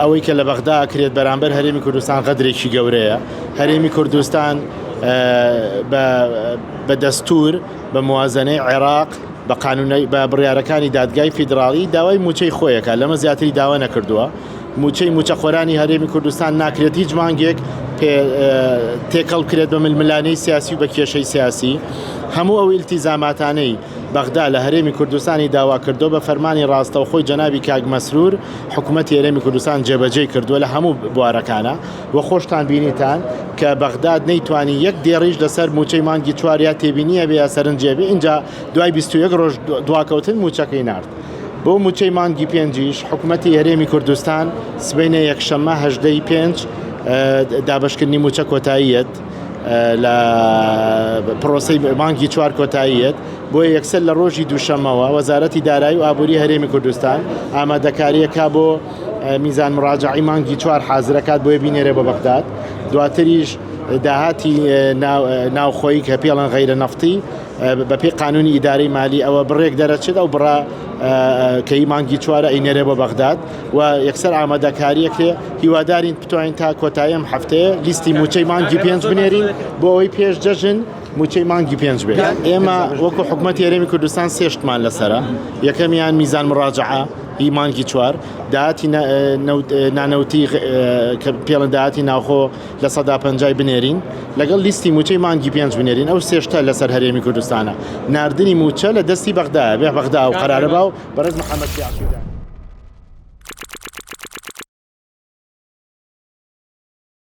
ئەوەی کە لە بەغدا ئەکرێت بەرامبەر هەرێمی کوردستان غەدرێکی گەورەیە. هەرێمی کوردستان بە دەستور بە موازنەی عێراق بە قانونەی بە بڕیارەکانی دادگای فیدراڵی داوای موچەی خۆیەکە لەمە زیاتری داوا نەکردووە. موچەی موچەخۆرانی هەرێمی کوردستان ناکرێت هیچ مانگێک تێکەڵ بکرێت بە ململانێی سیاسی و بە کێشەی سیاسی. هەموو ئەو ئیلتیزاماتانەی بەغدا لە هەرێمی کوردستانی داوا کردووە بە فەرمانی ڕاستەوخۆی جەنابی کاک مەسرور حکوومەتی هەرێمی کوردستان جێبەجێی کردووە لە هەموو بوارەکانە و خۆشتان بینیتان کە بەغداد نەیتوانی یەک دێڕیش لەسەر موچەی مانگی چوار یا تێبینی هەبێ یا سەرنجی هەبێ ئینجا دوای 21 ڕۆژ دواکەوتن موچەکەی نارد. بۆ موچەی مانگی پێنجیش حکوومەتی هەرێمی کوردستان سبەینێ یەکشەممە 18 ی پێنج دابەشکردنی موچە کۆتاییەت لە پرۆسەی مانگی چوار کۆتاییەت بۆیە یەکسەر لە ڕۆژی دووشەممەوە وەزارەتی دارایی و ئابووری هەرێمی کوردستان ئامادەکاریەکە بۆ میزان مراجعی مانگی چوار حازرەکات بۆیە بینێرێ بۆ بەغداد دواتریش داهاتی ناوخۆیی کە پێڵەن غەیرە نەفتی بەپێی قانونی ئیدارەی مالی ئەوە بڕێک دەرەچێت ئەو بڕە کەی مانگی چوارە ئەینێرێ بۆ بەغداد و یەکسەر ئامادەکاریەکرێ هیوادارین بتوانین تا کۆتایی ئەم هەفتەیە لیستی موچەی مانگی پێنج بنێرین بۆ ئەوەی پێش جەژن موچەی مانگی پێنج بێت ئێمە وەکو حکومەتی هەرێمی کوردستان سێشتمان لەسەرە یەکەمیان میزان مراجعە هی مانگی چوار داهاتی نانەوتی کە پێڵن داهاتی ناوخۆ 50% بنێرین لەگەڵ لیستی موچەی مانگی پێنج بنێرین ئەو سێشتە لەسەر هەرێمی کوردستانە ناردنی موچە لە دەستی بەغدایە بێ بەغدا و قەرارە باو بەڕێز محەممەد شیاع سوودانی.